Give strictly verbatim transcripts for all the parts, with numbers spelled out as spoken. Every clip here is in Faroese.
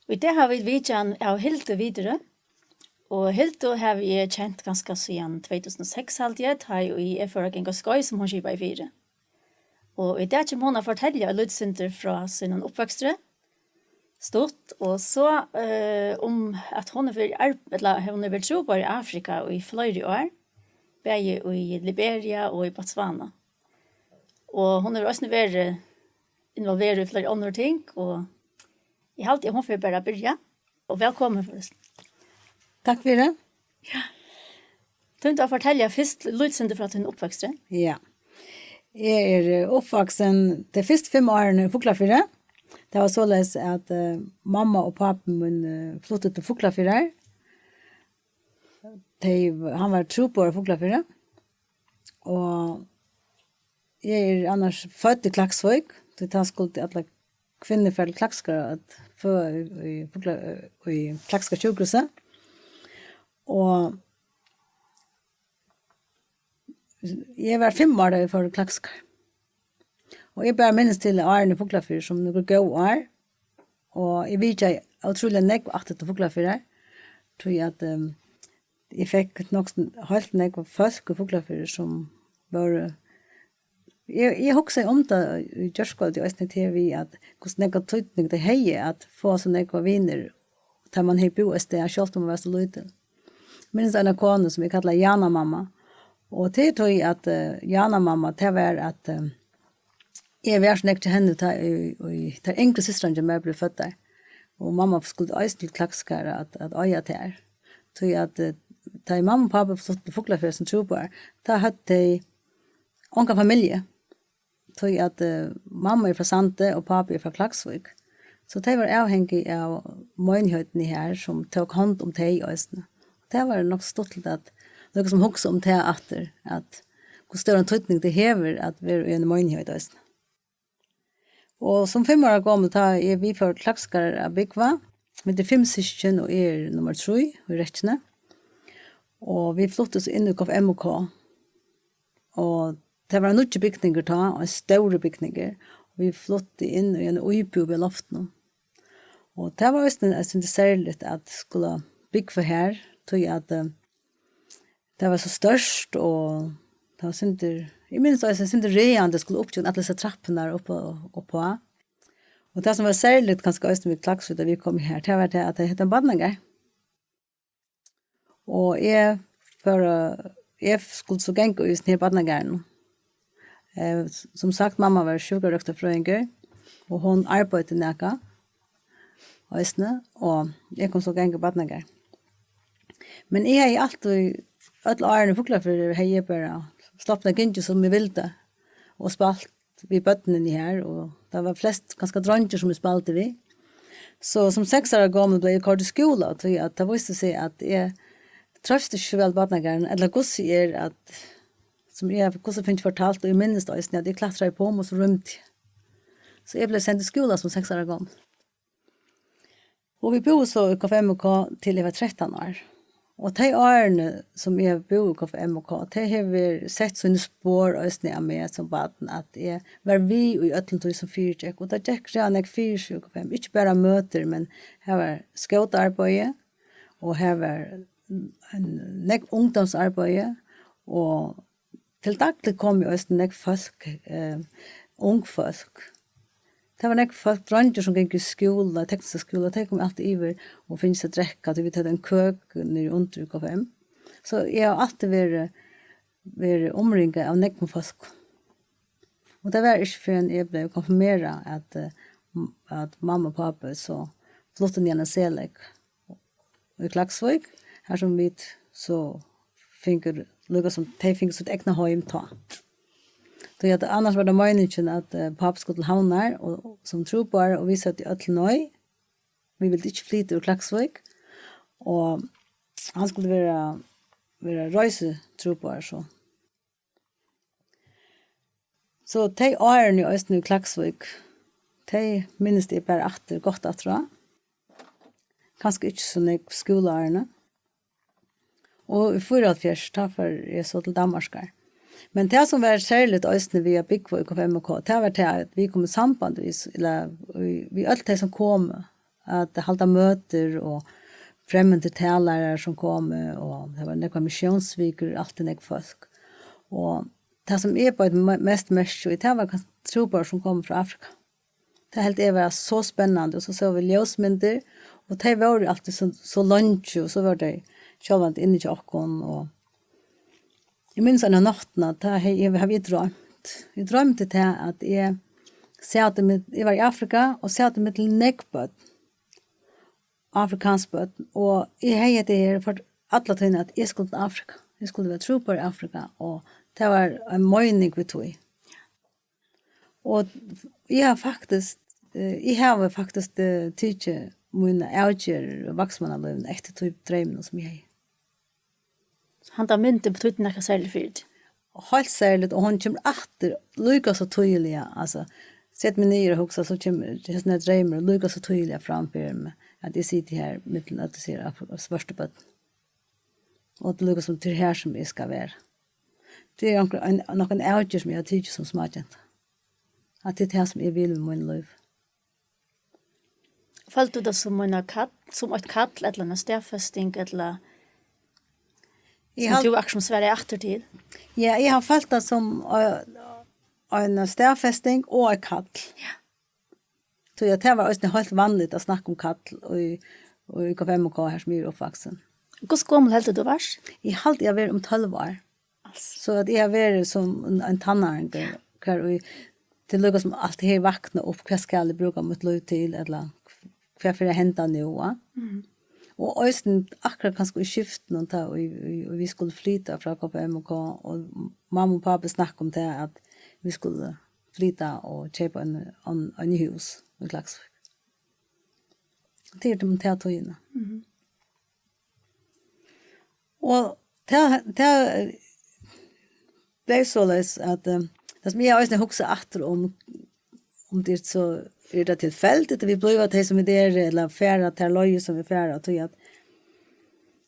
Og í dag hava vit vitjan av Hildu Widerøe, og Hildu havi eg kent kanska síðan tvey túsund og seks, haldi eg, tá ið eg fór at ganga á skeið, sum hon skipaði fyri. Og í dag kemur hon at fortelja eitt lítið sindur frá sínum uppvøkstri, stutt, og so, eh, um at hon hevur verið arb-, ella hon hevur verið trúboðari í Afrika í fleiri ár, bæði í Liberia og í Botswana. Og hon hevur eisini verið involverað í fleiri onnur ting, og eg haldi, at hon fer bara at byrja. Og vælkomin, forrestin. Takk fyri. Ja. Tímir tú at fortelja fyrst lítið sindur frá tín uppvøkstri? Ja. Eg er, eh, uppvaksin tey fyrstu fimm árini í Fuglafirði. Tað var soleiðis, at, eh, mamma og pápi mín, eh, fluttu til Fuglafjarðar. Tey, hann var trúboðari í Fuglafirði. Og eg eri annars fødd í Klaksvík, tí tá skuldu allar kvinnur fara til Klaksvíkar at føða í, í, Fugla-, í Klaksvíkar sjúkrahúsi. Og eg var fimm ár, tá eg fór til Klaksvíkar. Og eg bara minnist til árini í Fuglafirði sum nøkur góð ár. Og eg vitjaði ótrúliga nógv aftur til Fuglafjarðar, tí at, ehm, eg fekk nokk heilt nógv fólk í Fuglafirði sum vóru, eg, eg hugsaði um tað í gjárkvøldið eisini, tað við at hvussu nógva týdning tað hevði at fáa so nógvar vinir, tá man hevði búð eitt stað, sjálvt um man var so lítil. Minnist eina konu sum eg kallaði Jana mamma, og tað er tí at, eh, Jana mamma, tað var at, eh, eg var so nógv hjá henni, tá í, í, tá yngru systrarnar hjá mær blivu føddar, og mamma skuldi eisini til Klaksvíkar at, at eiga tær. Tí at, eh, tá ið mamma og pápi fluttu til Fuglafjarðar sum trúboðar, tá høvdu tey onga familju. Tí at, eh, mamma er frá Sandi og pápi er frá Klaksvík. So tey vóru avhangig av meinigheitini her, sum tók hond um tey eisini. Tað var nokk stuttligt at líka sum hugsa um tað aftur, at hvussu stóran týdning tað hevur at vera í eini meinigheit eisini. Og sum fimm ára gomul, tá eg, vit fóru til Klaksvíkar at búgva, vit eru fimm systkin, og eg eri nummar trý í rekkjuni. Og vit fluttu so inn í K F M og K, og tað var ein nýggjur bygningur tá, ein stórur bygningur. Og vit fluttu inn í eina íbúð við loftinum. Og tað var eisini eitt sindur serligt at skula búgva her, tí at, eh, tað var so stórt, og tað var sindur, eg minnist eisini sindur ræðandi at skula upp gjøgnum allar hesar trappurnar upp á, upp á. Og tað sum var serligt kanska eisini við Klaksvík, tá vit komu her, tað var tað, at tað hevði ein barnagarð. Og eg fór, eh, eg skuldi so ganga í hesum her barnagarðinum. Eh, s-, sum sagt, mamma var sjúkrarøktarfrøðingur, og hon arbeiddi nakað eisini, og eg kom so at ganga í barnagarð. Men eg hevði altíð, øll árini í Fuglafirði, hevði eg bara sloppið at gingið sum eg vildi, og spælt við børnini her, og tað var flest kanska dreingir, sum eg spældi við. So sum seks ára gomul bleiv eg koyrd í skúla, tí at tað vísti seg, at eg treivst ikki so væl í barnagarðinum, ella hvussu er, at, sum eg havi hvussu fingið fortalt, og eg minnist eisini, at eg klatraði upp um, og so rýmdi eg. So eg bleiv send í skúla sum seks ára gomul. Og vit búðu so í K F M og K til eg var trettan ár. Og tey árini, sum eg havi búð í K F M og K, tey hevur sett síni spor eisini á meg sum barn, at eg var við í øllum tí sum fyregekk. Og tað gekk ræðuliga nógv fyri seg í K F M. Ikki bara møtir, men har var skótaarbeiði, og har var ein, nógv ungdómsarbeiði, og til dagligt komu eisini nógv fólk, eh, ung fólk. Tað var nógv fólk, dreingir sum gingu í skúla, tekniska skúla, tey komu altíð yvir og fingu sær at drekka, tí vit høvdu ein køk niðri undir í K F M. So eg havi altíð verið, verið umringað av nógvum fólk. Og tað var ikki fyrr enn eg bleiv konfirmerað, at, eh, m-, at mamma og pápi so fluttu niðan á Selek í Klaksvík, har sum vit so fingu, líka sum tey fingu sítt egna heim tá. Tí at annars var tað meiningin, at, eh, pápi skuldi til Havnar og, sum trúboðari, og vit søgdu øll nei. Vit vildu ikki flyta úr Klaksvík, og hann skuldi vera, vera reisitrúboðari, so. So tey árini eisini í Klaksvík, tey minnist eg bara aftur, gott aftur á. Kanska ikki so nógv skúlaárini. Og í fýraoghálvfjerðs, tá fór eg so til Danmarkar. Men tað, sum var serligt eisini við at búgva í K F M og K, tað var tað, at vit komu í samband við, ella, við, við øll tey, sum komu. at halda møtir og fremmandir talarar sum komu, og tað var nógvar missiónsvikur, altíð nógv fólk. Og tað sum eg beit me-, mest merki í, tað var kanska trúboðarar sum komu frá Afrika. Tað helt eg var so spennandi, og so sóu vit ljósmyndir, og tey vóru altíð so, so leingi, og so vóru tey sjálvandi inni hjá okkum, og eg minnist eina náttina, tá hevði, eg, havi eg droymt. Eg droymdi tað, at eg sat í mid-, eg var í Afrika, og sat í millum nógv børn, afrikansk børn, og eg hevði hetta her for alla tíðina, at eg skuldi til Afrika. Eg skuldi vera trúboðari í Afrika, og tað var ein meining við tí. Og eg havi faktiskt, eh, eg havi faktiskt, eh, tikið mína avgerð í vaksmannalívinum eftir tí dreyminum sum eg hevði. Handan myndin betýddi nakað serligt fyri teg? Heilt serligt, og hon kemur aftur líka so týðiliga, altso, set meg niður og hugsa, so kemur hesin her dreymur líka so týðiliga fram fyri meg, at eg siti her millum øll hesi her af-, svørtu børn. Og tað er líka sum tað er her, sum eg skal vera. Tað er onkur, ein, nokk ein avgerð, sum eg havi tikið sum smágenta. At tað er tað, sum eg vil við mínum lívi. Følti tú tað sum eina kall, sum eitt kall, ella eina staðfesting, ella Eg sum hal- tú akkurát svaraði aftur til? Ja, eg havi følt tað sum, eh, eina staðfesting og eitt kall. Ja. Tí at tað var eisini heilt vanligt at snakka um kall í, í K F M K, har sum eg eri uppvaksin. Hvussu gomul heldur tú vart? Eg haldi, eg havi verið um tólv ár. Altso. So at eg havi verið sum ein, ein tannáringur, har í, til líka sum alt her vakna upp, hvat skal eg brúka mítt lív til, ella hvat fer at henda nú, va? Mhm. Og eisini akkurát kanska í skiftinum, tá í, í, í vit skuldu flyta frá K F M K, og mamma og pápi snakka um tað, at vit skuldu flyta og keypa ein, ein, ein hús í Klaksvík. Tað er um ta tíðina. Mhm. Og tað, tað bleiv soleiðis, at, eh, tað sum eg eisini hugsi aftur um, um tað er so, er tað tilfeldigt, at vit blíva tey, sum vit eru, ella fara tær leiðir, sum vit fara, tí at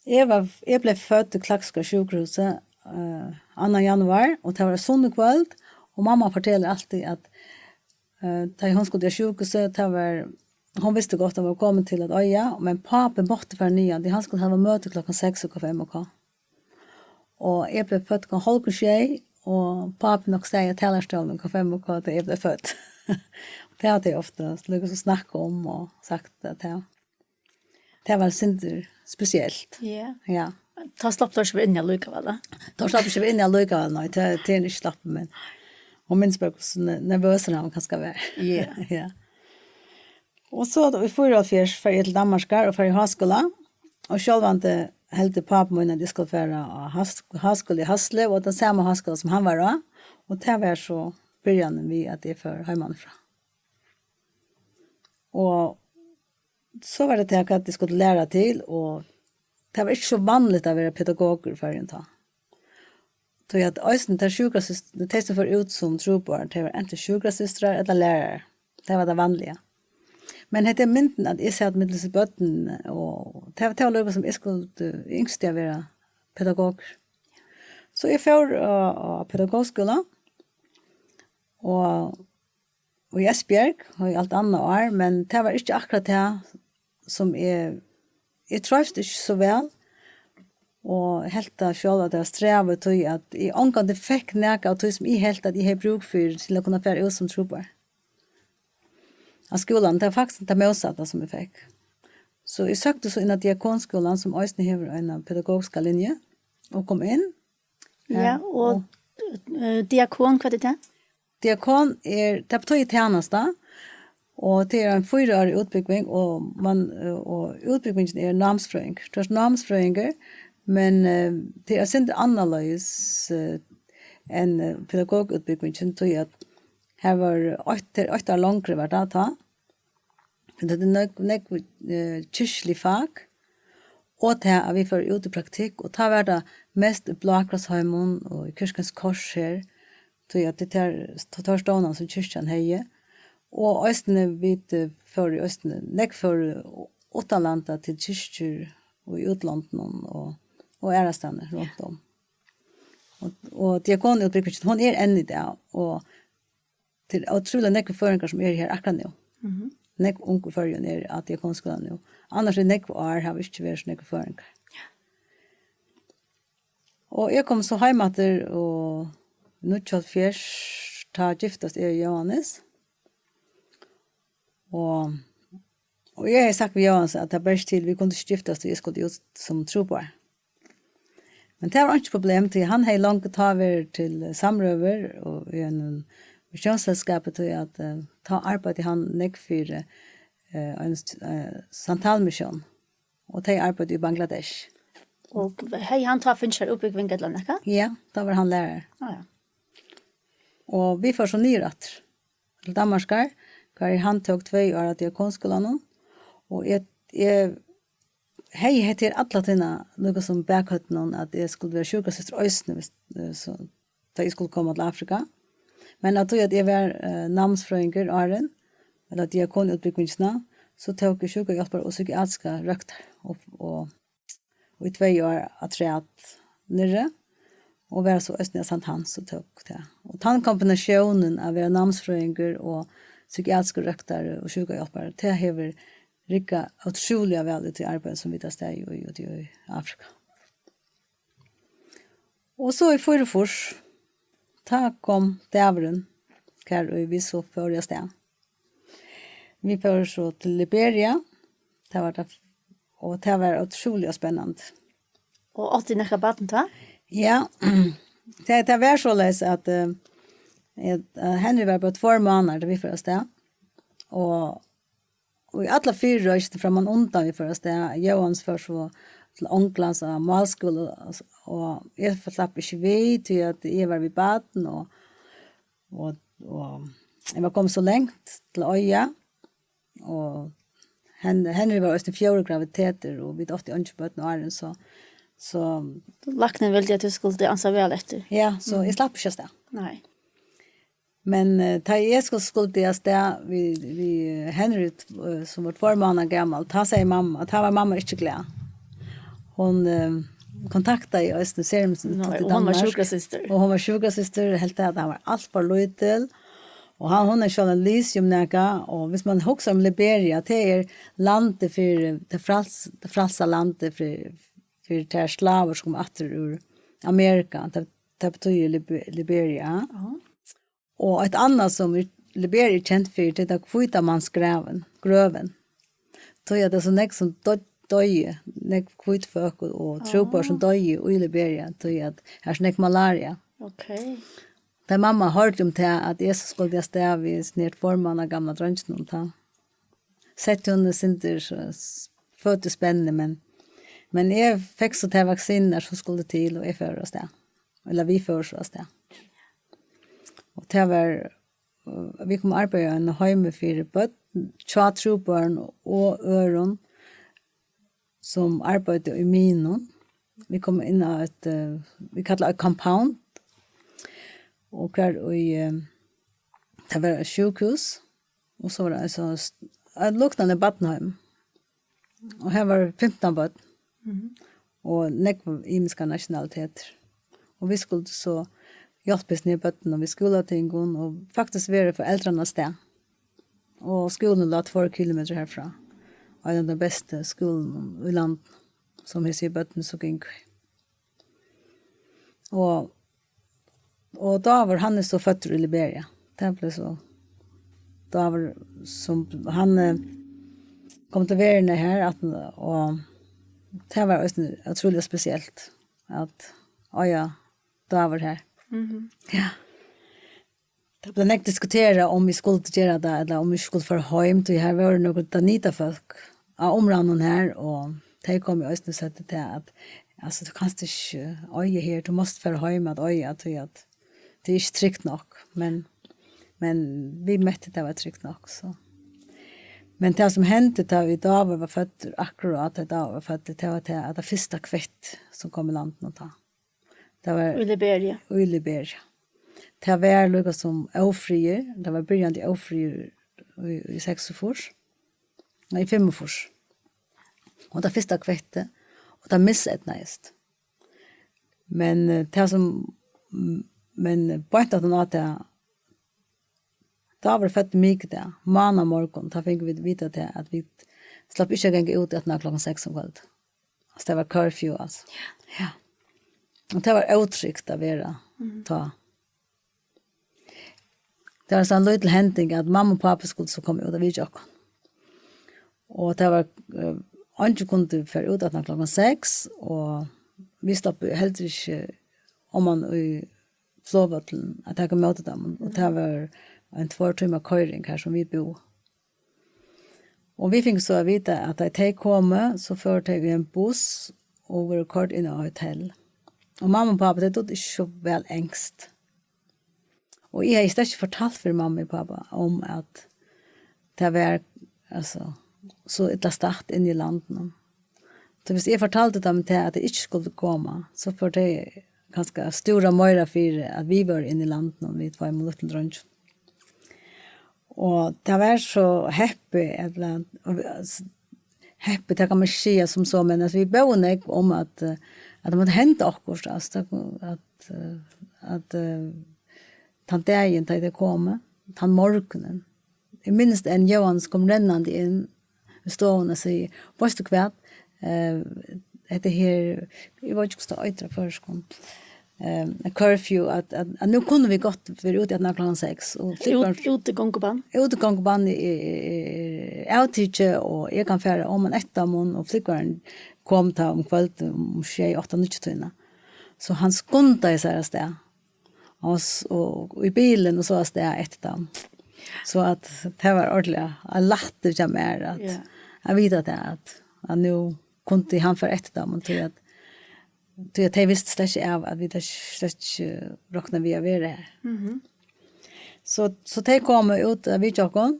eg var, eg bleiv fødd í Klaksvíkar sjúkrahúsi, eh, annan januar, og tað var eitt sunnukvøld, og mamma fortelur altíð, at, eh, tá hon skuldi á sjúkrahúsið, tað var, hon visti gott, hon var komin til at oyða, men pápi mátti fara niðan, tí hann skuldi hava møti klokkan seks í K F M K. Og eg bleiv fødd klokkan hálvgum sjey, og pápi nokk staðið á talarstólinum í K F M K, tá eg bleiv fødd. Tað hava tey ofta líka so snakkað um og sagt, at tað, tað var eitt sindur spesielt. Ja. Ja. Tá slapp tú ikki inn allíkavæl, tá? Tá slapp eg ikki inn allíkavæl, nei, tað, tað er ikki slapp, men hon minnist bara, hvussu ne-, nervøs hann kanska var. Ja. Ja. Og so í fýraoghálvfjerðs fari eg til Danmarkar og fari í háskúla. Og sjálvandi helt pápi mín, at eg skuldi fara á hás-, háskúla í Haslev, og tann sama háskúla sum hann var á. Og tað var so byrjanin við, at eg fór heimanífrá. Og so var tað tað, at eg skuldi læra til, og tað var ikki so vanligt at vera pedagogur í Føroyum tá. Tí at eisini tær sjúkrasystr-, tey sum fóru út sum trúboðarar, tey vóru antin sjúkrasystrar ella lærarar. Tað var tað vanliga. Men hetta er myndin, at eg sat millum hesi børn, og tað, tað var líka sum eg skuldi, eg ynskti at vera pedagogur. So eg fór á, á pedagogskúla, og og í Esbjerg, og í alt annað ár, men tað var ikki akkurát tað, sum eg, eg treivst ikki so væl, og helt tað sjálv, at tað var strævið, tí at eg ongantíð fekk nakað av tí, sum eg helt, at eg hevði brúk fyri til at kunna fara út sum trúboðari. Á skúlanum, tað var faktiskt tað mótsatta, sum eg fekk. So eg søkti so inn á Diakonskúlan, sum eisini hevur eina pedagogiska linju, og kom inn. Ja, eh, og, og, eh, diakon, hvat er tað? Diakon er, tað betýðir tænasta, og tað er ein fýra ára útbúgving, og man, eh, og útbúgvingin er námsfrøðingur. Tú ert námsfrøðingur, men, eh, tað er eitt sindur annarleiðis, eh, enn, eh, pedagogútbúgvingin, tí at her var eitt, tað er eitt ár longri var tað tá. Tað er nógv, nógv, eh, kirkjulig fak, og tað at vit fóru út í praktikk, og tá var tað mest í Blákrossheiminum og í Kirkjans Kors her, tí at tað er tær, tær stovnarnar, sum kirkjan hevði, og eisini vit, eh, fóru eisini, nógv fóru uttanlanda til kirkjur og í útlondum og, og aðrastaðni runt um. Og, og diakonútbúgvingin, hon er enn í dag, og tað er ótrúliga nógvir føroyingar, sum eru her akkurát nú. Mhm. Nógv ung í Føroyum eru á Diakonskúlanum nú. Annars í nógv ár hava ikki verið so nógvir føroyingar. Og eg kom so heim aftur og níggjuoghálvfjerðs, tá giftast eg og Jóhannes. Og, og eg hevði sagt við Jóhannes, at tað ber ikki til, vit kundu ikki giftast, og eg skuldi út sum trúboðari. Men tað var einki problem, tí hann hevði longu tá verið til samrøður og í einum missiónsselskapi, tí at, eh, tá arbeiddi hann nógv fyri, eh, ein, eh, Santal Mission, og tey arbeiddu í Bangladesh. Og hevði hann tá fingið sær útbúgving ella nakað? Ja, tá var hann lærari. Ah, ja. Og vit fóru so niður aftur til Danmarkar, har hann tók tvey ár á diakonskúlanum, og eg, eg hevði hetta her alla tíðina, líka sum bakhøvdinum, at eg skuldi vera sjúkrasystir eisini, hvis, eh, so, tá eg skuldi koma til Afrika. Men av tí at eg var, eh, námsfrøðingur áðrenn, ella diakonútbúgvingina, so tók eg sjúkrahjálpara og psykiatriska røktar og, og, og í tvey ár afturat niðri, og var so eisini á Sankt Hans og tók tað. Og tann kombinatiónin at vera námsfrøðingur og psykiatriskur røktari og sjúkrahjálpari, tað hevur riggað ótrúliga væl í tí arbeiði, sum vit hava staðið í úti í Afrika. Og so í fýraogfýrs, tá kom dagurin, har ið vit so fóru avstað. Vit fóru so til Liberia, tað var tað, og tað var ótrúliga spennandi. Og áttu tit nakað barn tá? Ja, tað, tað var soleiðis, at, eh, at, eh, Henry var bara tveir mánaðir, tá vit fóru avstað. Og, og í allar fyrireikingar frammanundan vit fóru avstað, Jóhannes fór so til Onglands á málskúla, og, og eg slapp ikki við, tí at eg var við barn, og, og, og eg var komin so langt til Eiða, og Hen-, Henry var eisini fjórði graviditetur, og vit áttu eingi børn áðrenn, so, so Læknin vildi, at tú skuldi ansa væl eftir. Ja, so eg slapp ikki avstað. Nei. Men, eh, tá eg skuldi, skuldi avstað við, við Henry, eh, sum var tveir mánaðir gamal, tá segði mamma, tá var mamma ikki glað. Hon, eh, kontaktaði eisini Serumsenteret í Danmark. Nei, og hon var sjúkrasystir. Og hon var sjúkrasystir, helt at hann var alt for lítil. Og hann, hon er sjálv ein lisium nakað, og hvis man hugsar um Liberia, tað er landið fyri, tað frals-, tað frælsa landið fyri, fyri tær slavur sum komu aftur úr Amerika, tað, tað betýðir Libe-, Liberia. Ja. Og eitt annað sum er, Liberia er kent fyri, tað er tað hvíta mans gravin, grøvin. Tí at tað er so nógv sum doy-, doyðu, nógv hvít fólk og, og trúboðar sum doyðu í Liberia, tí at her er so nógv malaria. Ok. Tá mamma hoyrdi um tað, at eg so skuldi avstað við snart tveir mánaðir gamla dreinginum, tá setti hon eitt sindur so s-, føtur í spenni, men, men eg fekk so tær vaksinurnar sum skuldi til, og eg fór avstað. Ella vit fóru so avstað. Og tað var, eh, vit komu at arbeiða í einum heimi fyri børn, hjá trúboðarum og øðrum, sum arbeiddu í minum. Vit komu inn á eitt, eh, vit kalla eitt compound, og har í, eh, tað var eitt sjúkrahús, og so var tað ein sånn st-, eitt líknandi barnaheim. Og har var fimtan børn. Mhm. Og nógv ymiskar nationalitetir. Og vit skuldu so hjálpa hesum her børnunum við skúlatingum og faktiskt vera foreldrarnas stað. Og skúlin lá tveir kilometrar herfrá. Ein av teimum bestu skúlunum í landinum, sum hesi børnini so gingu í. Og, og Dávur, hann er so føddur í Liberia. Tað bleiv so Dávur, sum hann, eh, kom til verðina her, at, og tað var eisini ótrúliga spesielt at eiga Dávur her. Mhm. Ja. Tað bleiv nógv diskuterað, um vit skuldu gera tað, ella um vit skuldu fara heim, tí har vóru nøkur danitafólk á umráðnum her, og tey komu eisini og søgdu tað, at, altso, tú kanst ikki eiga her, tú mást fara heim at eiga, tí at tað er ikki trygt nokk, men, men vit mettu, tað var trygt nokk, so. Men tað, sum hendi, tá ið Dávur var føddur, akkurát tá Dávur var føddur, tað var tað, at tað fyrsta kvettið, sum kom í landinum tá, tað var í Liberia. Í Liberia. Tað var líka sum ófriður, tað var byrjandi ófriður í, í seksogfýrs, nei, í fimmogfýrs. Og tað fyrsta kvettið, og tað miseydnaðist. Men, eh, tað sum, men beint aftan á tað, Dávid var føddur mikudag, mánamorgun, tá fingu vit vita tað, at vit slapp ikki at ganga út aftan á klokkan seks um kvøldið. Altso, tað var curfew, altso. Ja. Og tað var ótrygt at vera tá. Tað var ein sånn lítil hending, at mamma og pápi skuldu so koma út at vitja okkum. Og tað var, eh, eingin kundi fara út aftan á klokkan seks, og vit sluppu heldur ikki oman í flogvøllin at taka ímóti teimum, og tað var ein tveir tímar koyring har, sum vit búðu. Og vit fingu so at vita, at tá tey komu, so fóru tey í ein buss og vóru koyrd inn á hotell. Og mamma og pápi, tey dugdu ikki so væl enskt. Og eg hevði slett ikki fortalt fyri mammu og pápa um, at tað var, altso, so illa statt inni í landinum. So viss eg fortaldi teimum tað, at tey ikki skuldu koma, so fóru tey kanska at stúra meira fyri, at vit vóru inni í landinum, við tveimum lítlum dreingjum. Og tað var so heppið, ella, heppið, tað kann man ikki siga sum so, men, altso, vit bóðu nógv um, at, eh, at tað mátti henda okkurt, altso, tað, at, eh, at, eh, tann dagin, tá tey komu, tann morgunin. Eg minnist enn, Jóhannes kom rennandi inn í stovuna og sigur: "Veitst tú hvat? Eh, hetta her, eg veit ikki, hvussu tað eitur á føroyskum. Eh, curfew, at, at, at nú kunnu vit gott vera úti aftan á klokkan seks." Og flúgvarin Út-, útigongubann. Útigongubann er, er, er avtikið, og eg kann fara oman eftir teimum, og flúgvarin kom tá um kvøldið um sjey, átta, níggjutíðina. So hann skundaði sær avstað. Og, s-, og í bilin og so avstað eftir teimum. So at tað var ordiliga ein lættur hjá mær at, Ja. at vita tað, at, at nú kundi hann fara eftir teimum, tí at, tí at tey vistu slett ikki av, at vit slett ikki roknaðu við at vera har. Mhm. So, so tey komu út at vitja okkum,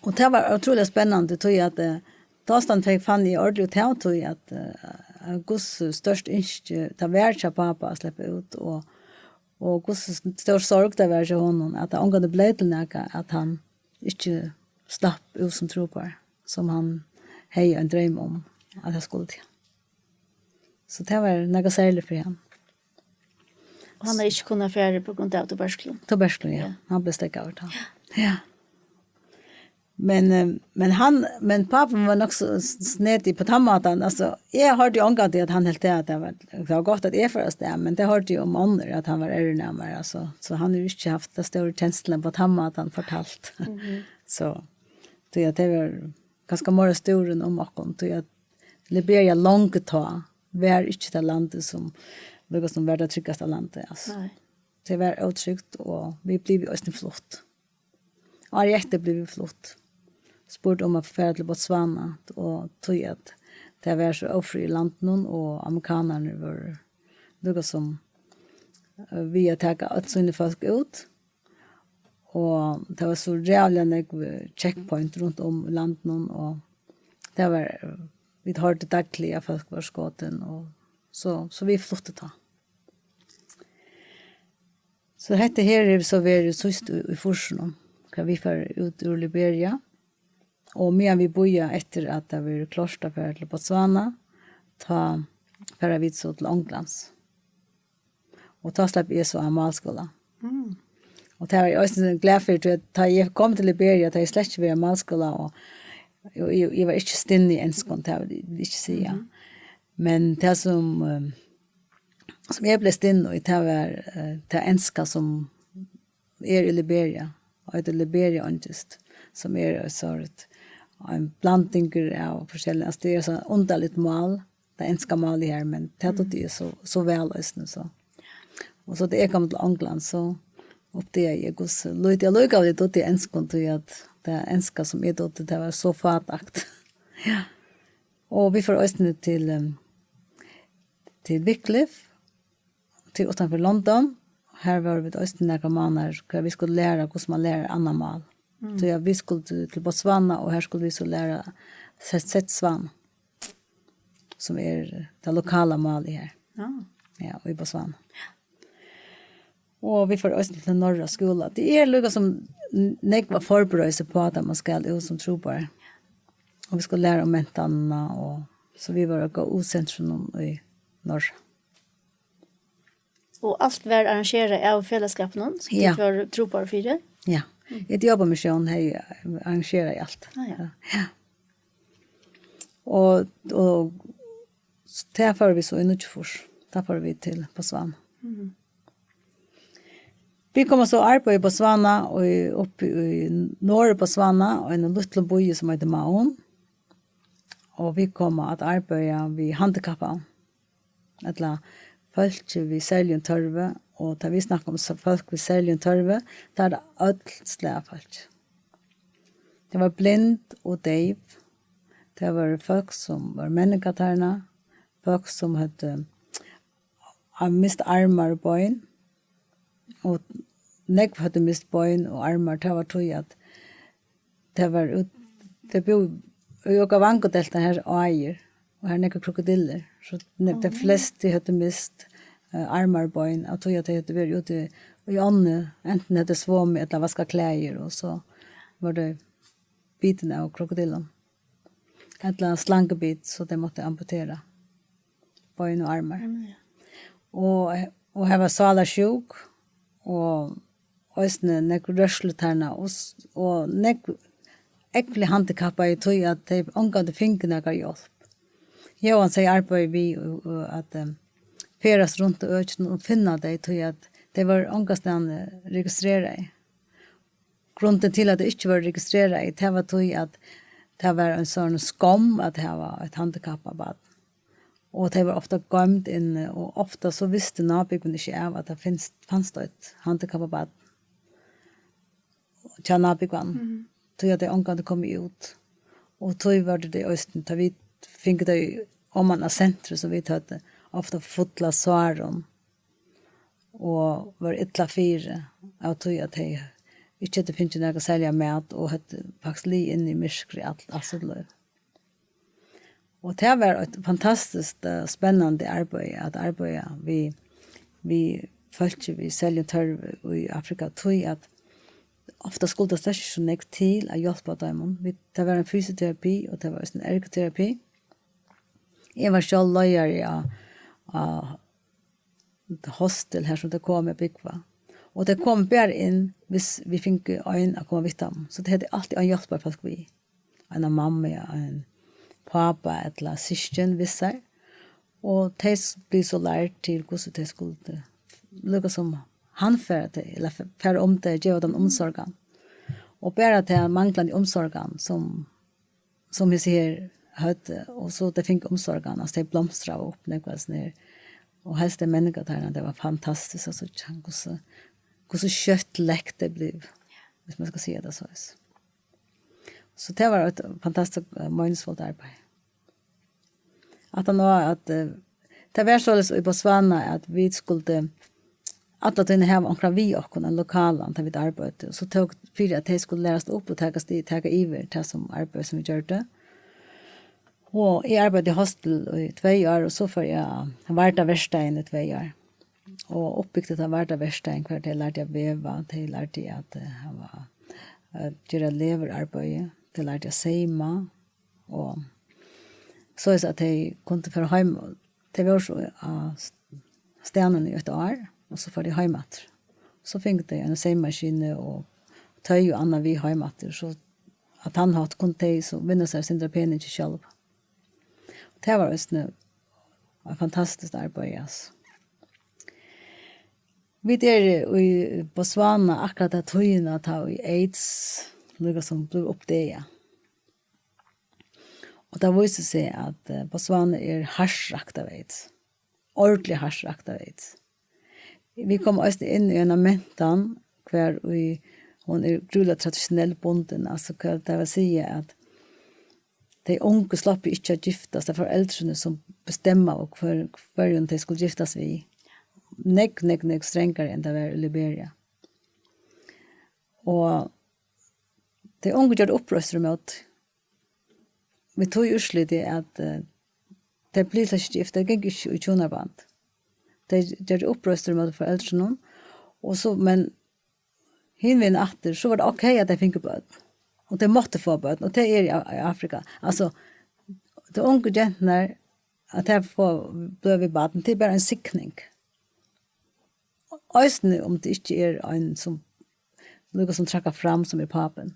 og tað var ótrúliga spennandi, tí at, eh, tá stand fekk, fann eg ordiliga út av tí, at, eh, at hvussu stórt ynski tað var hjá pápa at sleppa út, og, og hvussu stór sorg tað var hjá honum, at tað ongantíð bleiv til nakað, at hann ikki slapp út sum trúboðari, sum hann hevði ein dreym um, at hann skuldi. So tað var nakað serligt fyri hann. Og hann hevði ikki kunnað fara på grund av tuberklum. Tuberklum, ja. Ja. Hann bleiv steðgaður tá. Ja. Men, eh, men hann, men pápin var nokk so s-, snedig på tann mátan. Altso, eg hoyrdi ongantíð, at hann helt at tað var, tað var gott, at eg fór avstað, men tað hoyrdi eg um onnur, at hann var errinæmari, altso. So hann hevur ikki havt ta stóru kensluna på tann mátan fortalt. Mhm. So, tí at tað var kanska meira stúrin um okkum, tí at Liberia longu tá var ikki tað landið, sum líka sum var tað tryggasta landið, altso. Nei. Tað var ótrygt, og vit blivu eisini flutt. Árið eftir blivu vit flutt. Spurd um at fara til Botswana, og tí at tað var so ófrið í landinum, og amerikanarnir vóru líka sum, eh, við at taka øll síni fólk út. Og tað var so ræðuliga nógv checkpoint runt um í landinum, og tað var, vit hoyrdu dagliga, at fólk vóru skotin, og so, so vit fluttu tá. So hetta her hevur so verið síðst í, í fýrsunum, tá vit fóru út úr Liberia. Og meðan vit bíða eftir, at tað verður klárt at fara til Botswana, tá fara vit so til Onglands. Og tá slapp eg so av málskúla. Mm. Og tað var eg eisini glað fyri, tí at tá eg kom til Liberia, tá eg slett ikki var á málskúla, og, og eg, eg var ikki stinn í enskum, tað vil eg ikki siga. Mhm. Men tað sum, eh, sum eg bleiv stinn í, tað var, eh, tað enska sum er í Liberia, og eitur Liberia Ongist, sum er eitt sort, ein blandingur av forskellig, altso, tað er so undarligt mál, tað enska málið her, men tað dugdi eg so, so væl eisini, so. Og so tá eg kom til Onglands, so uppdagaði eg, hvussu lítið allíkavæl eg dugdi enskum, tí at tað enska, sum eg dugdi, tað var so fátækt. Ja. Og vit fóru eisini til, em, til Wycliffe, til uttanfyri London. Har vóru vit eisini nakrar mánaðir, har vit skuldu læra, hvussu man lærir annað mál. Mm. So ja, vit skuldu til Botswana, og har skuldu vit so læra Setswana, sum er tað lokala málið her. Ja. Ja, í Botswana. Og vit fóru eisini til Norra skúla. Tað er líka sum n-, nógv at forbereða seg uppá, tá man skal út sum trúboðari. Og vit skulu læra um mentanina, og so vit vóru á G U-sentrinum í Norra. Og alt var arrangerað av felagsskapinum, sum Ja. tit vóru trúboðarar fyri? Ja. Etiopiamissiónin hevði arrangerað alt. Ah, ja. Ja. Og, og s- tað fóru vit so í níggjuogfýrs. Tað fóru vit til Botswana. Vit komu so at arbeiða í Botswana og í, uppi í norður Botswana og einum lítlum býi sum eitur Maun. Og vit komu at arbeiða við handikappaðum. Ella fólki við serligum tørvi, og tá vit snakka um s- fólk við serligum tørvi, tað er øll slag av fólki. Tað var blind og deyv. Tað var fólk sum var menningartarna, fólk sum høvdu har mist armar og bein, og nógv høvdu mist bein og armar, tað var tí at tað var út, tað búðu í Okavango-delta her áir, og har nógvar krokodillur, so ne- tey flestu høvdu mist eh, armar og bein, av tí at tey høvdu verið úti í ánni, antin høvdu svomið ella vaskað klæðir, og so vóru tey bitin av krokodillum, ella slangubit, so tey máttu amputera bein og armar. Og, og hava sálarsjúk, og eisini nógv rørslutarna, og, s- og nógv ógvuliga handikappaði, tí at tey ongantíð fingu nakra hjálp. Jóansøya arbeiðir við og, og at um, ferðast runt í økinum og finna tey, tí at tey vóru ongastaðni registreraði. Grundin til at tey ikki vóru registreraði, tað var tí at tað var ein sånn skomm at hava eitt handikappað barn. Og tey vóru ofta goymd inni, og ofta so visti nábúgvin ikki av at tað finst, fanst eitt handikappað barn hjá nábúgvanum, tí at tey ongantíð komu út. Og tí vóru tey eisini, tá vit fingu tey oman á sentrið, sum vit høvdu, ofta full av sárum og vóru illa fyri, av tí at tey ikki høvdu fingið nakað serliga mat og høvdu faktiskt ligið inni í myrkri alt, alt sítt lív. Og tað var eitt fantastiskt eh, spennandi arbeiði at arbeiða við, við fólki við serligum tørvi í Afrika, tí at ofta skuldi tað slett ikki so nógv til at hjálpa teimum. Vit, tað var ein fysioterapi, og tað var eisini ein ergoterapi. Eg var sjálv leiðari á, á hostel, har sum tey komu at búgva. Og tey komu bara inn, hvis vit fingu ein at koma við teimum. So tey høvdu altíð ein hjálparfólk við. Eina mammu, ein pápa ella systkin við sær. Og tey s- blivu so lærd til hvussu tey skuldu, líka sum handfara tey, ella f- fara um tey, geva teimum umsorgan. Og bara tað manglandi umsorgan, sum, sum hesi her høvdu, og so tey fingu umsorgan, altso tey blomstraðu upp, nógv av sum her. Og helst tey menningartarna, tað var fantastiskt at síggja, hvussu, hvussu skjótt lektir tey blivu, hvis man skal siga tað soleiðis. So tað var eitt fantastiskt eh, meiningsfullt arbeiði. At hann var at eh, tað var soleiðis í Botswana at vit skuldu alla tíðina hava onkran við okkum, ein lokalan, tá vit arbeiddu. So tók fyri at tey skuldu lærast upp og taka stig, taka yvir tað sum arbeiði sum vit gjørdu. Og eg arbeiddi í hostel í tvey ár, og so fór eg á vardaverkstaðin í tvey ár. Og uppbygdi tann vardaverkstaðin, har tey lærdu at veva, tey lærdu at eh, hava, at gera leðurarbeiði, tey lærdu at seyma, og soleiðis at tey kundu fara heim. Tey vóru so á st- staðnum í eitt ár, og so fóru tey heim aftur. So fingu tey eina seymaskinu og toy og annað við heim aftur, so á tann hátt kundu tey so vinna sær eitt sindur av peningi sjálv. Tað var eisini eitt fantastiskt arbeiði, altso. Vit eru í Botswana akkurát ta tíðina, tá ið aids líkasum bleiv uppdagað. Og tað vísir seg, at eh, Botswana er hart rakt av aids. Ordiliga hart rakt av aids. Vit koma eisini inn í eina mentan, har ið hon er grúiliga traditionelt bundin, altso, hvat tað vil siga, at tey ungu sluppu ikki at giftast, tað eru foreldrini, sum bestemma, og hvør, hvørjum tey skulu giftast við. Nógv, nógv, nógv strangari enn tað var í Liberia. Og tey ungu gjørdu uppreistur ímóti. Við tí úrsliti, at eh, tey blivu slett ikki gift, tey gingu ikki í hjúnaband. Tey gjørdu uppreistur ímóti foreldrunum, og so, men hinvegin aftur, so var tað ok, at tey fingu børn. Og tey máttu fáa børn, og tey eru í Á- í Afrika. Altso, tey ungu genturnar, at tey fáa bløð við barn, tað er bara ein signing. Eisini um tað ikki er ein, sum líka sum traðka fram sum er pápin.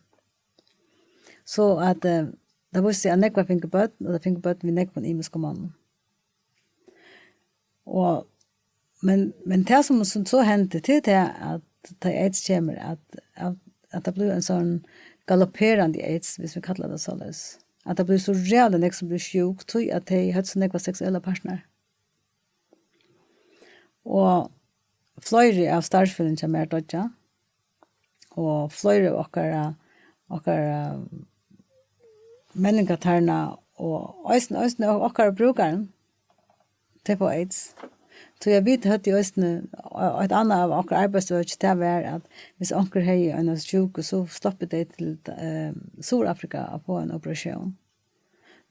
So at, eh, tað vísti seg, at nógvar fingu børn, og tað fingu børn við nógvum ymiskum monnum. Og, men, men tað, sum, sum so hendi, tað er tað, at tá AIDS kemur, at, at, at tað blívur ein sånn galopperandi AIDS, hvis vit kalla tað soleiðis. At tað blívur so ræðuliga nógv, sum blívur sjúk, tí at tey høvdu so nógvar seksuellar partnarar. Og fleiri av starvsfelagunum hjá mær doyggja, og fleiri av okkara, okkara menningartarna og eisini, eisini okkara brúkarum, tey fáa AIDS. Tí at vit høvdu eisini, eitt annað av okkara arbeiðsøki, tað var, at hvis onkur hevði eina sjúku, so sluppu tey til, eh, Suðurafrika at fáa ein operatión.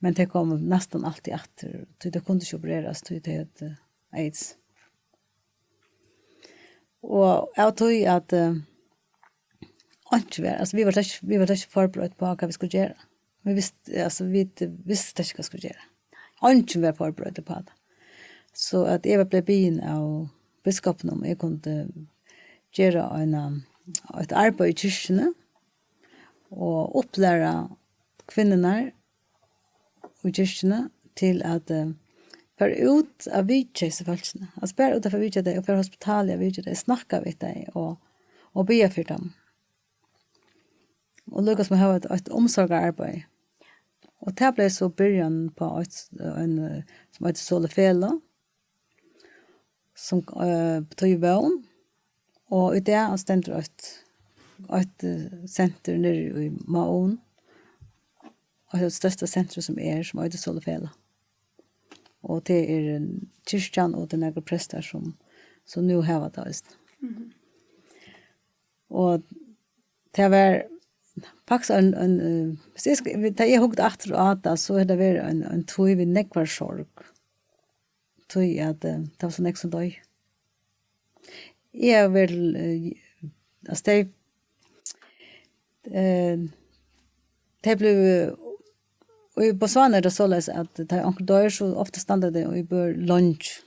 Men tey komu næstan altíð aftur, tí tey kundu ikki opererast, tí tey høvdu AIDS. Og av tí at, eh, einki var, altso, vit vóru slett ikki, vit vóru slett ikki forberedt á, hvat vit skuldu gera. Vit vistu, altso, vit vistu slett ikki, hvat vit skuldu gera. Eingin var forbereddur á tað. So at eg var blivin biðin av biskupinum, um eg kundi gera eina, eitt arbeiði í kirkjuni og upplæra kvinnurnar í kirkjuni til at, eh, fara út at vitja hesi fólkini. Altso, bara út at fara at vitja tey, og fara á hospitalið at vitja tey, snakka við tey og, og biðja fyri teimum. Og líka sum at hava eitt, eitt umsorgararbeiði. Og tað bleiv so byrjanin á eitt, ein, eh, sum eitur Solifelag, sum, eh, betýðir vón. Og í dag stendur eitt, eitt, eh, senter niðri í Maun, eitt av størsta sentrum sum er, sum eitur Solifelag. Og tað er, eh, kirkjan og tað eru nakrir prestar sum, sum nú hava tað eisini. Mhm. Og tað var faktiskt ein, ein, eh, hvis eg skal, tá eg hugdi aftur á tað, so hevur tað verið ein, ein tíð við nógvari sorg. Tí at, eh, tað var so nógv sum doyðu. Eg havi verið, eh, altso, tey, eh, tey blivu, og í Botswana er tað soleiðis, at tá onkur doyr, so ofta standa tey í bø leingi,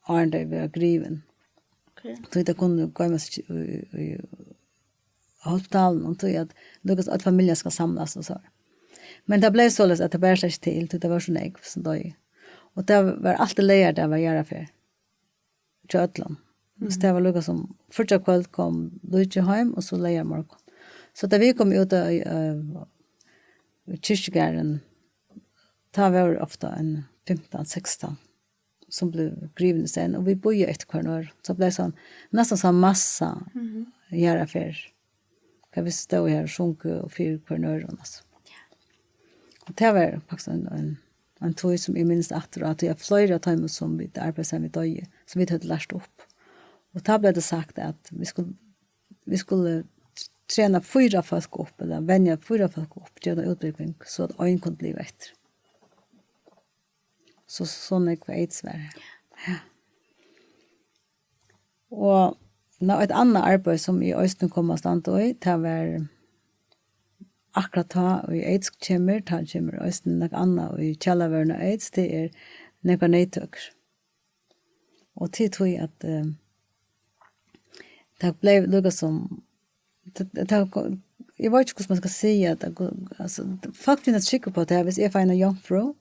áðrenn tey verða grivin. Ok. Tí tey kunnu goyma seg í, í, í hospitalinum, tí at líkasum øll familjan skal samlast og so. Men tað bleiv soleiðis, at tað bar seg ikki til, tí tað var so nógv sum doyðu. Og tað var altíð leygardagur var jarðarferð hjá øllum. So tað var líkasum, fríggjakvøld kom líkið heim, og so leygarmorgun. So tá vit komu út av, eh, kirkjugarðin, tá vóru ofta ein fimtan, sekstan sum blivu grivin í senn, og vit bíðaðu eftir hvørjum øðrum. So bleiv so næstan so massa jarðarferð. Hvar vit stóðu her og sungu og fyri hvørjum øðrum, altso. Og tað var faktiskt ein, ein, ein tíð sum eg minnist aftur á, tí at fleiri av teimum sum vit arbeiddu saman við doyðu, sum vit høvdu lært upp. Og tá bleiv tað sagt, at vit skuldu, vit skuldu trena fýra fólk upp, ella venja fýra fólk upp, gera eina útbúgving, so at ein kundi bliva eftir. So, so nógv AIDS var har. Ja. Og ná, eitt annað arbeiði, sum eg eisini kom at standa í, tað var akkurát tá ið AIDS kemur, tá kemur eisini nakað annað í kjalarvørrini á AIDS, tað er nógvar neyðtøkur. Og tað er tí at, eh, tað bleiv líkasum, tað, tað, eg veit ikki, hvussu man skal siga tað, altso, fólk byrja at trúgva upp á tað, hvis eg fái eina jomfrú,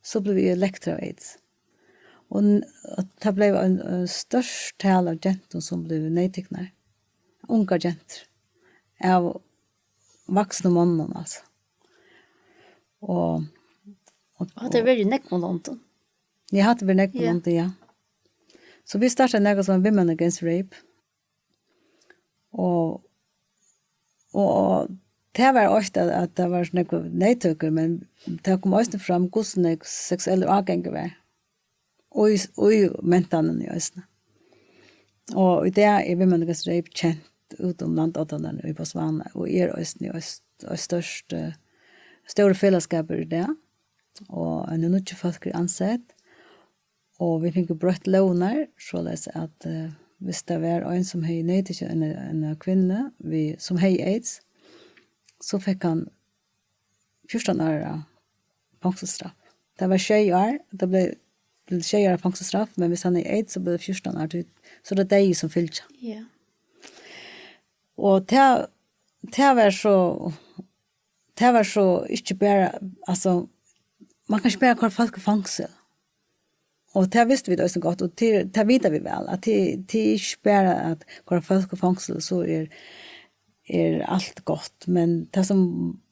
so blívi eg lektur av AIDS. Og n-, og tað bleiv ein, ein stórt tal av gentum, sum blivu neyðtiknar. Ungar gentur. Av vaksnum monnum, altso. Og, og, Og hatta hevur verið í nógvum londum. Ja, hatta hevur verið í nógvum Ja. londum, ja. So vit startaðu nakað sum Women Against Rape. Og, og, og tað var eitt, at, at tað var so nógvar neyðtøkur, men tað kom eisini fram, hvussu nógv seksuellur ágangur var. Og í, og í mentanini eisini. Og í dag er Women Against Rape kent út um landoddarnar í Botswana, og er eisini ein st-, ein størst, eh, stórur felagsskapur í dag. Og ein nýggj fólk eru ansett. Og vit fingu broytt lógirnar, soleiðis at, eh, hvis tað var ein, sum hevði neyðtikið eina, eina kvinnu við, sum hevði AIDS, so fekk hann fjúrtan ára fongsulsstraff. Tað var sjey ár, tað bleiv, bleiv sjey ára fongsulsstraff, men hvis hann hevði AIDS, so bleiv tað fjúrtan ár, tí, so er tað deyði sum fylgja. Ja. Og tað, tað var so, tað var so ikki bara, altso, man kann ikki bara koyra fólk í fongsul. Og tað vistu vit eisini gott, og tað, tað vita vit væl, at tað, tað er ikki bara at koyra fólk í fongsul, so er, er alt gott. Men tað sum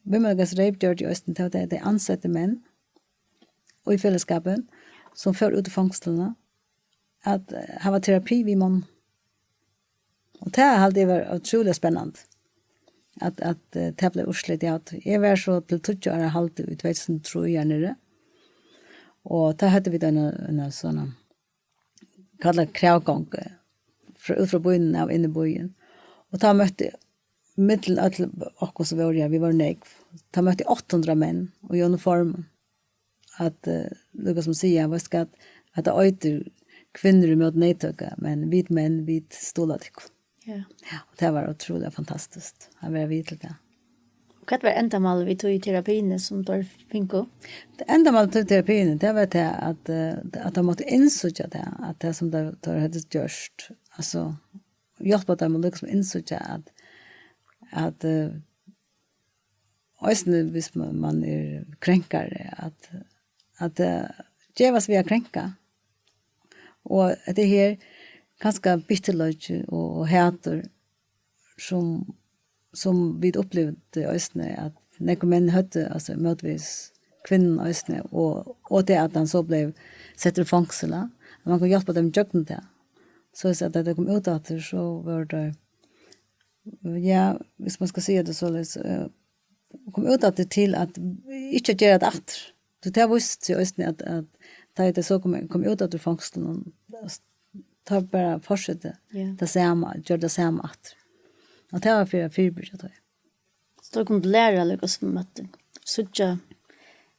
Vinnumarknaðarlógin gjørdi í Eysturlandi, tað var tað, tey ansettu menn í felagsskapin, sum fóru út í fongslini, at, eh, hava terapi við monnum. Og tað haldi eg var ótrúliga spennandi, at, at, eh, tað bleiv úrslitið av tí. Eg var so til tíggju ára haldi í tvey túsund og trý her niðri, og tá høvdu vit eina, eina sovorðna kallað kravgongu, frá, út frá býnum av inn í býin. Og tá møtti, millum øll okkum sum vóru her, vit vóru nógv, tá møtti átta hundrað menn í uniformum at, eh, líka sum siga, veitst hvat, at tað eitur kvinnur ímóti neyðtøku, men vit menn, vit stuðla tykkum. Ja. Ja, og tað var ótrúliga fantastiskt at vera við til tað. Og hvat var endamálið við tí terapini sum teir fingu? Endamálið við terapini, tað var tað at, eh, at teir máttu innsíggja tað, at tað sum teir, teir høvdu gjørt, altso, hjálpa teimum líka sum innsíggja at, at, eh, eisini hvis man, man er krenkari, at, at, eh, gevast við at krenka. Og hetta her kanska bitturleiki og, og hatur sum, sum vit upplivdu eisini, at nógvir menn høvdu, altso, mótvegis kvinnum eisini, og, og tað at hann so bleiv settur í fongsul, at man kundi hjálpa teimum gjøgnum tað. So at, at tað kom út aftur, so vóru teir, ja, hvis man skal siga tað soleiðis, eh, kom út aftur til at ikki at gera tað aftur. So tað vísti seg eisini at, at tá ið tey so kom, kom út aftur úr fongslunum, tá bara fortsetti Ja. tað sama, gjørdi tað sama aftur. Og tað var fyri at fyribyrgja tað. So teir kundu læra líka sum at síggja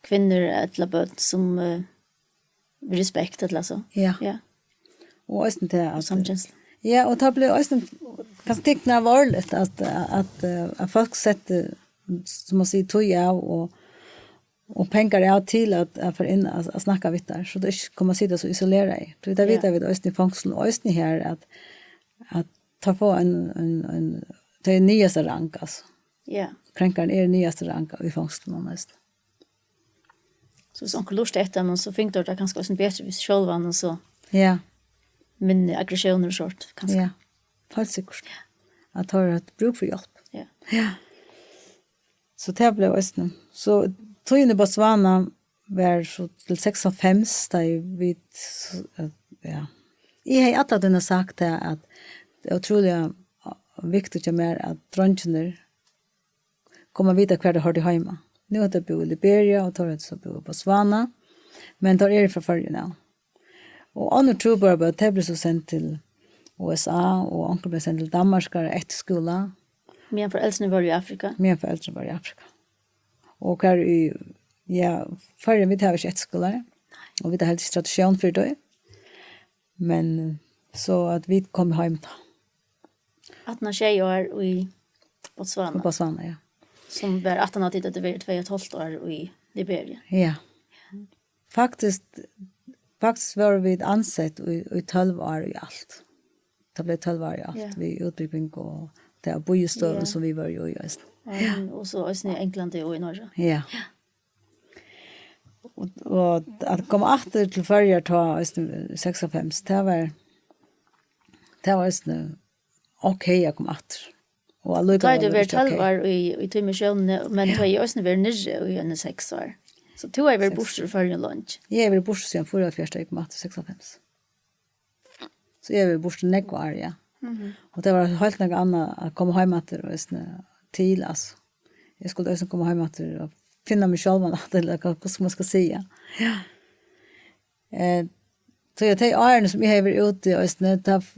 kvinnur ella børn sum, eh, við respekt ella so. Ja. Ja. Og eisini tað at Samkensla. Ja, og tað bleiv eisini kanska tikið alvorligt at, at, eh, at fólk settu, sum man sigur, tíð av og, og pengar av til at, at fara inn og, og snakka við teir, so tey ikki koma at sita so isolerað. Tí tað Ja. vita vit eisini í fongslum, eisini her, at, at teir fáa ein, ein, ein, tað er niðasta rang, altso. Ja. Krenkarin er niðasta rang í fongslum, næstan. So hvis onkur lurtar eftir teimum, so fingu teir tað kanska eisini betri við sjálvan, og so Ja, minni aggressiónir og sort, kanska. ja. Heilt sikkurt. At teir hava brúk fyri hjálp. Ja. Ja. So tað bleiv eisini. So tíðin í Botswana var so til seksoghálvfems, tá ið vit, so, eh, ja. Eg hevði alla tíðina sagt tað, at tað er ótrúliga viktigt hjá mær, at dreingirnir koma at vita, hvar teir hoyrdu heima. Nú hava teir búð í Liberia, og teir hava so búð í Botswana, men teir eru frá Føroyum av. Og onnur trúboðarbørn, tey blivu so send til U S A, og onkur bleiv send til Danmarkar á eftirskúla. Meðan foreldrini vóru í Afrika? Meðan foreldrini vóru í Afrika. Og hvar í, ja, Føroyum, vit hava ikki eftirskúlar, og vit hava heldur ikki tradisjón fyri tí. Men, eh, so at vit komu heim tá. Aftan á sjey ár í Botswana. Í Botswana, ja. Sum var aftan á tit, at tað var tvey og eitt hálvt ár í Liberia. Ja. Faktiskt, faktiskt vóru vit ansett í, í tólv ár í alt. Tað bleiv tólv ár í alt, Ja. við útbúgving og tað bústøðið Ja. sum vit vóru í eisini. Ja, men og so eisini í Onglandi og í Noregi. Ja. Og, og at koma aftur til Føroyar tá, eisini, seksoghálvfems, tað var, tað var eisini ok at koma aftur. Og allíkavæl Tá er var tað verið ikki ok. tólv ár í, í tí missiónini, men Ja. tá er eisini verið niðri í eini seks ár. So tú hevur verið Seks. burtur í Føroyum leingi. Eg hevði verið burtur síðan fýraoghálvfjerðs, tá eg kom aftur seksoghálvfems. So eg hevði verið burtur nógv ár, ja. Mhm. Og tað var heilt nakað annað at koma heim aftur og eisini til, altso. Eg skuldi eisini koma heim aftur og finna meg sjálvan aftur, ella hvat, hvussu man skal siga. Ja. Eh, so ja, tey árini sum eg hevði verið úti eisini, tá f-,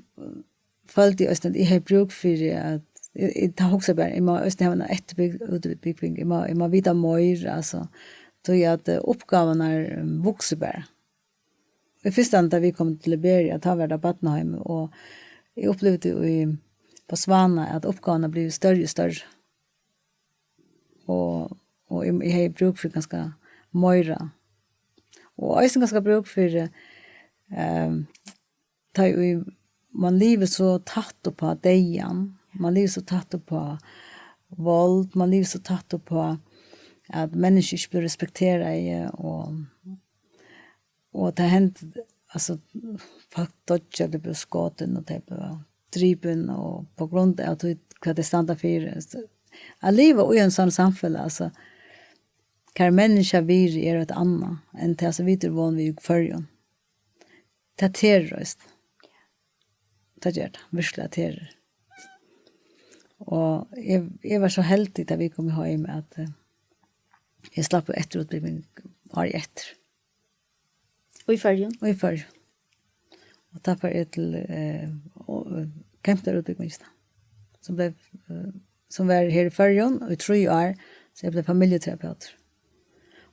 føldi eg eisini, at eg hevði brúk fyri at, eg, eg, tá hugsaði bara, eg má eisini hava eina eftirbúgving, eg má, eg má vita meir, altso, tí at, eh, uppgávurnar, um, vuksu bara. Í fyrstani, tá vit komu til Liberia, tá var tað barnaheim, og eg upplivdi í Botswana, at uppgávurnar blivu størri og størri. Og, og eg, eg hevði brúk fyri kanska meira. Og eisini kanska brúk fyri, ehm, tá ið man livir so tætt upp á deyðan, Man livir so tætt uppá vald, man livir so tætt uppá, at menniskju ikki blíva respekteraði, og, og tað hendi, altso, fólk doyggja, tey blíva skotin, og tey blíva dripin, og pá grund av tí, hvat tey standa fyri. So, at liva í einum sovorðnum samfelag, altso, har menniskjavirði er eitt annað enn tað, sum vit eru von við í Føroyum. Tað terur eisini. Tað ger tað, virkuliga terur. Og eg, eg var so heldig, tá vit komu heim, at, eh, eg slapp eftirútbúgving árið eftir. Og í Føroyum? Og í Føroyum. Og tá fór eg til, eh, og, eh, Kemplerútbúgvingina, sum bleiv, eh, sum var her í Føroyum í trý ár, so eg bleiv familjuterapeutur.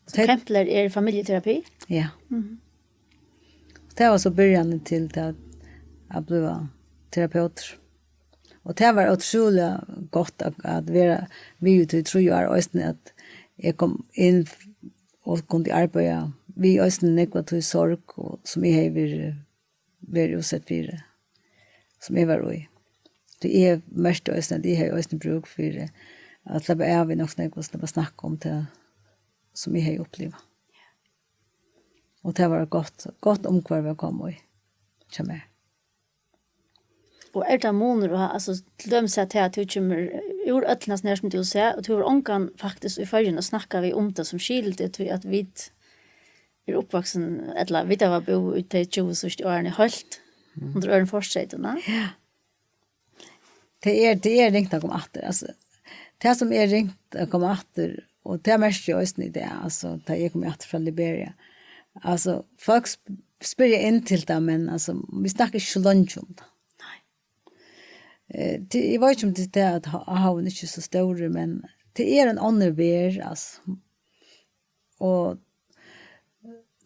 Og tey Kempler er familjuterapi? Ja. Mhm. Og tað var so byrjanin til tað at blíva terapeutur. Og tað var ótrúliga gott at, at vera við í tí trý ár, eisini at eg kom inn og kundi arbeiða við eisini nógv av tí sorg, og, sum eg hevði verið, verið útsett fyri, sum eg var í. Tí eg merkti eisini, at eg hevði eisini brúk fyri at sleppa av við nokk so nógv og sleppa at snakka um tað, sum eg hevði upplivað. Og tað var eitt gott, gott umhvørvi at koma í, hjá mær. Og er tað munur, og, altso, til dømis at, at tú kemur úr øllum hasum her, sum tú sigur, og tú hevur ongan faktiskt í Føroyum at snakka við um tað, sum skilir teg, tí at vit eru uppvaksin, ella vit hava búð í tey tjúgu síðstu árini heilt Mhm. undir øðrum fortreytum, ja? Ja. Tað er, tað er ringt at koma aftur, altso. Tað sum er ringt at koma aftur, og tað merki eg eisini í dag, altso, tá eg komi aftur frá Liberia. Altso, fólk sp-, spyrja inn til tað, men, altso, vit snakka ikki so leingi um tað. Nei. Eh, tað, eg veit ikki, um tað er tað, at ha-, havin ikki er so stórur, men tað er ein onnur verð, altso. Og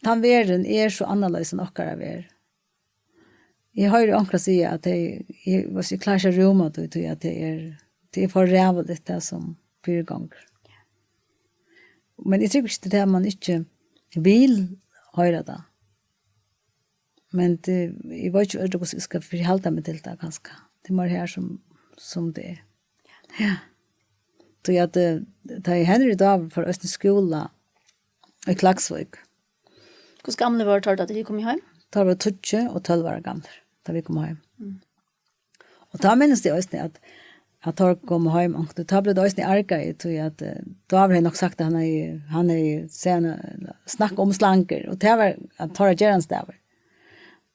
tann verðin er so annarleiðis enn okkara verð. Eg hoyri onkra siga, at tey, eg, eg klári ikki at rúma tí, tí at tað er, tað er for ræðuligt, tað sum fyrigongur. Men eg trúgvi ikki, tað er tað, at man ikki vil hoyra tað. Men tað, eg veit ikki, hvussu eg skal forhalda meg til tað, kanska. Tað er meira her, sum, sum tað er. Ja. Tí at, eh, tá ið Henry David fór eisini í skúla í Klaksvík. Hvussu gamlir vóru teir, tá ið tit komu heim? Teir vóru tíggju og tólv ára gamlir, tá vit komu heim. Mm. Og tá minnist eg eisini, at, at teir komu heim, og tá bleiv tað eisini argað, tí at, eh, David hevði nokk sagt, at hann hevði, hann hevði, seg hann, snakkað um slangur, og tað var, at teirra gerandisdagur.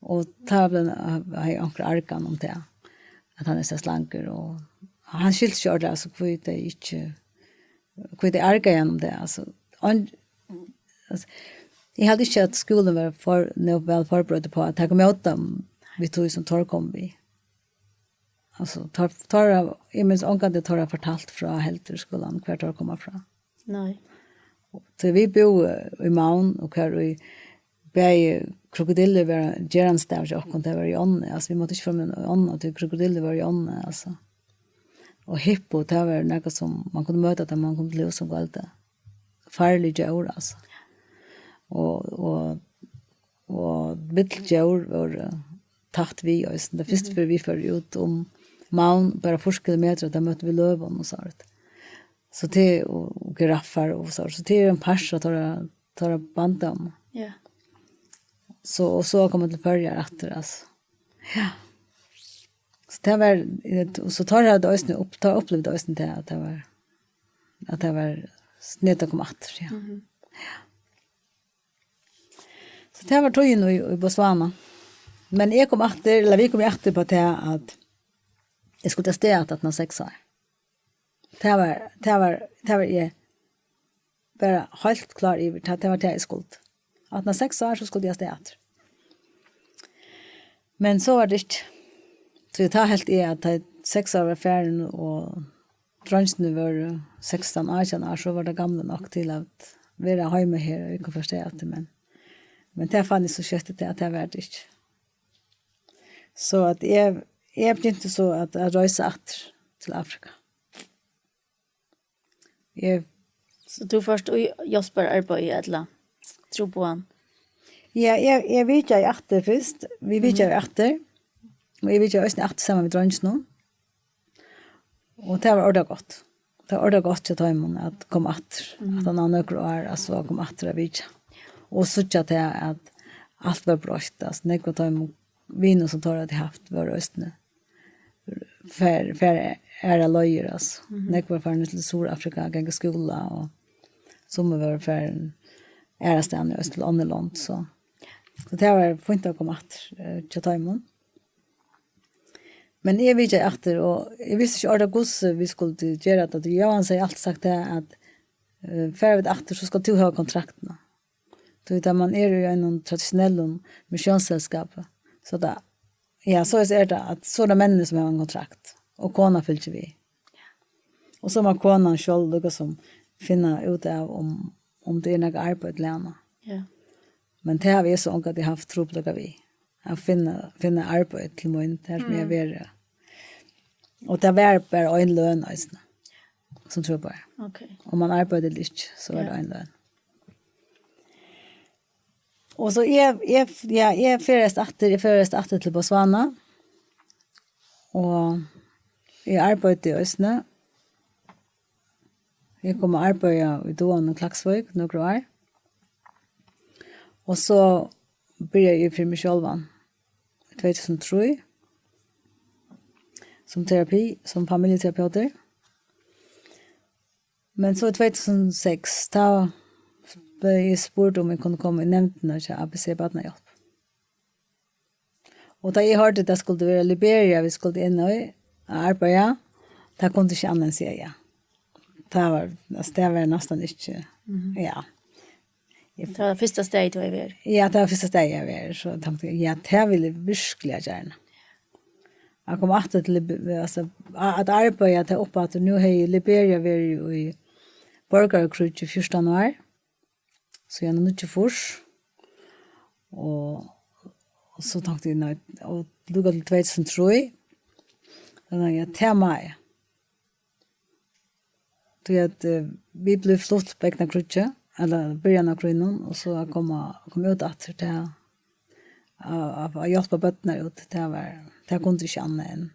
Og tá bleiv, hevði onkur argan um tað, at hann er so slangur, og hann skilti ikki ordiliga, altso, hví tey ikki, hví tey argaðu hann um tað, altso. Hann, altso, eg helt ikki, at skúlin var for, nóg væl forbereddur uppá at taka ímóti teimum við tí, sum teir komu við. Altso, teir, teir hava, eg minnist ongantíð, teir hava fortalt frá heldur í skúlanum, hvar teir koma frá. Nei. Tí vit búðu í Maun, og har í bæði krokodillur var gerandisdagur hjá okkum, tað var í ánni, altso, vit máttu ikki fara í ánna, tí krokodillur var í ánni, altso. Og hippo, tað var nakað sum man kundi møta, tá man kom til hús um kvøldið. Farlig djór, altso. Og, og, og vill djór vóru tætt við eisini. Tað fyrsta, mhm, ferð vit fóru út um Maun, bara fýrs kilometrar, tá møttu vit løvum og so. So tað, og, og giraffar og so. So tað er ein partur av teirra, teirra barndómi. Ja. So, og so at koma til Føroyar aftur, altso. Ja. So tað var, og so teir høvdu eisini upp-, teir upplivdu eisini tað, at tað var, at tað var snert at koma aftur, ja. Mhm. Ja. So tað var tíðin í, í Botswana. Men eg kom aftur, ella vit komu aftur uppá tað, at eg skuldi avstað aftur aftan á seks ár. Tað var, tað var, tað var eg bara heilt klár yvir, tað, tað var tað eg skuldi. Aftan á seks ár, so skuldi eg avstað aftur. Men so var tað ikki. So tá helt eg, at tá seks ár var farin, og dreingirnir vóru sekstan, átjan ár, so vóru teir gamlir nokk til at vera heima her, og eg kundi fara avstað aftur, men, men tað fann eg so skjótt út av, at tað var tað ikki. So at eg, eg begynti so at, at reisa aftur til Afrika. Eg So tú fórt í hjálpararbeiði, ella trúboðan? Ja, eg, eg vitjaði aftur fyrst. Vit vitjaðu, mhm, aftur. Og eg vitjaði eisini aftur saman við dreingjunum. Og tað var ordiliga gott. Tað var ordiliga gott hjá teimum at koma aftur. Mhm. At hann hevði nøkur ár, altso, at koma aftur at vitja. Og síggja tað at alt var broytt. Altso, nógv av teimum vinum, sum teir høvdu havt, vóru eisini fer, fer aðrar leiðir, altso. Mhm. Nógv vóru farin til Suðurafrika, ganga í skúla, og summi vóru farin aðrastaðni, eisini til onnur lond, so. So tað var fínt at koma aftur, eh, hjá teimum. Men eg vitjaði aftur, og eg visti ikki orðið, hvussu vit skuldu gera tað. Jóanes hevði altíð sagt tað, at, eh, fara vit aftur, so skalt tú hava kontraktina. Tí tá man er í einum traditionellum missiónsselskapi, so tað, ja, so er tað, at so er tað menninir, sum hava ein kontrakt, og konan fylgir við. Og so má konan sjálv líkasum finna út av, um, um tað er nakað arbeiði til hana. Ja. Men tað havi eg so ongantíð havt trupulleika við, at finna, finna arbeiði til mín, har sum eg Mm. havi verið. Og tað var bara ein løn eisini, sum trupulleiki. Ok. Um man arbeiddi ella ikki, so var Ja. tað ein løn. Og so eg, eg, ja, eg ferðaðist aftur, eg ferðaðist aftur til Botswana. Og eg arbeiddi eisini. Eg kom at arbeiða í Doan og Klaksvík nøkur ár. Og so byrjaði eg fyri meg sjálvan í tvey túsund og trý sum terapi, sum familjuterapeutur. Men so í tvey túsund og seks, tá bleiv eg spurd, um eg kundi koma í nevndina hjá A B C Barnahjálp. Og tá eg hoyrdi, tað skuldi vera Liberia, vit skuldu inn í at arbeiða, tá kundi eg ikki annað enn siga ja. Tað var, altso, tað var næstan ikki, Mhm. ja. Eg Tað var fyrsta staðið, tú hevði verið. Ja, tað var fyrsta staðið, eg var, so eg tenkti, ja, tað vil eg virkuliga gjarna. At koma aftur til Lib-, altso, a-, at arbeiða tað upp aftur. Nú hevði Liberia verið í borgarakríggi í fjúrtan ár, síðan níggjuogfýrs. Og, og so tenkti eg, nei, og lukka til tvey túsund og trý. Tá tenkti eg, tað má eg. Tí at, eh, vit blivu flutt vegna kríggið, ella byrjan av krígnum, og so at koma, koma út aftur til at, at, at hjálpa børnunum út, tað var, tað kundi ikki annað enn.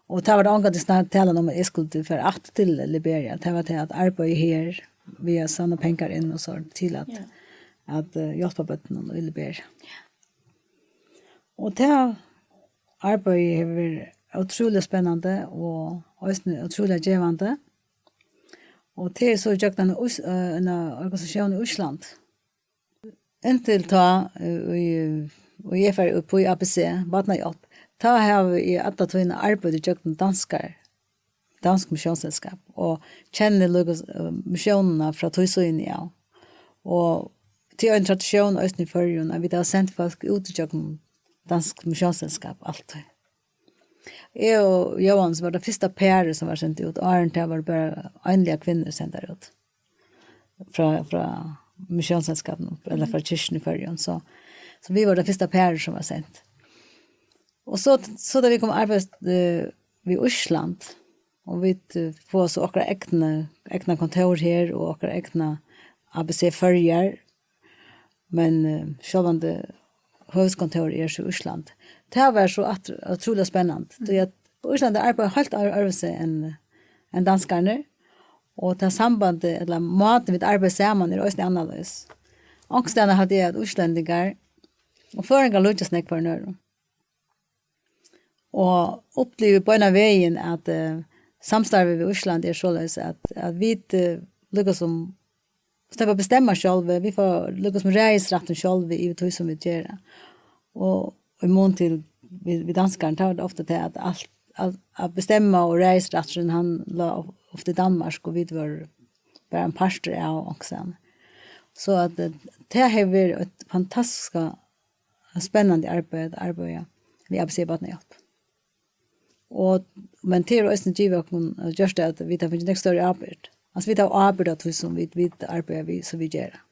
Og tað var tað ongantíð snar talan um, at eg skuldi fara aftur til Liberia. Tað var tað at arbeiða her, við at savna pengar inn og so til at, Ja. at, eh, hjálpa børnunum í Liberia. Og tað arbeiðið hevur verið ótrúliga spennandi og eisini ótrúliga gevandi. Og tað er so gjøgnum Ís-, eh, eina organisatión í Ísland. Inntil tá, eh, í, og eg fari upp í A B C, Barnahjálp, tá havi eg alla tíðina arbeitt gjøgnum danskar, dansk missiónsselskap, og kenni líka, eh, missiónina frá tí síðuni av. Og tað er ein traditión eisini í Føroyum, at vit hava sent fólk út ígjøgnum dansk missiónsselskap altíð. Eg og Jóanes var tað fyrsta parið, sum var sent út, áðrenn tað var bara einliga kvinnur sendar út frá, frá missiónsselskapinum, ella frá kirkjuni í Føroyum. So, so vit vóru tað fyrsta parið, sum var sent. Og so, so tá vit komu at arbeiða, eh, við Ísland, og vit, eh, fáa so okkara egna, egna kontór her og okkara egna A B C Føroyar, men, eh, sjálvandi høvuðskontór er so í Ísland. Tað var so at-, ótrúliga spennandi, tí at á Íslandi arbeiða heilt øðr-, øðrvísi enn, enn danskararnir, og tað sambandið, ella mátin vit arbeiða saman, er eisini annarleiðis. Onkustaðni haldi eg, at íslendingar og føroyingar líkjast nógv hvørjum øðrum. Og upplivi beinan vegin, at, eh, samstarvið við Ísland er soleiðis, at, at vit, eh, líkasum sleppa at bestemma sjálvi, vit fáa líkasum ræðisrættin sjálvi yvir tí, sum vit gera. Og í mun til við, við danskaran, tá var tað ofta tað, at alt, at, at bestemma og ræðisrætturin, hann lá of-, ofta í Danmark, og vit vóru bara ein partur av onkustaðni. So at, eh, tað hevur verið eitt fantastiskt spennandi arbeiði at arbeiða við A B C Barnahjálp. Og, men tað er eisini givið okkum, eh, gjørt at vit hava fingið nógv størri ábyrgd. Altso, vit hava ábyrgd av tí, sum vit, vit arbeiða við, sum vit gera.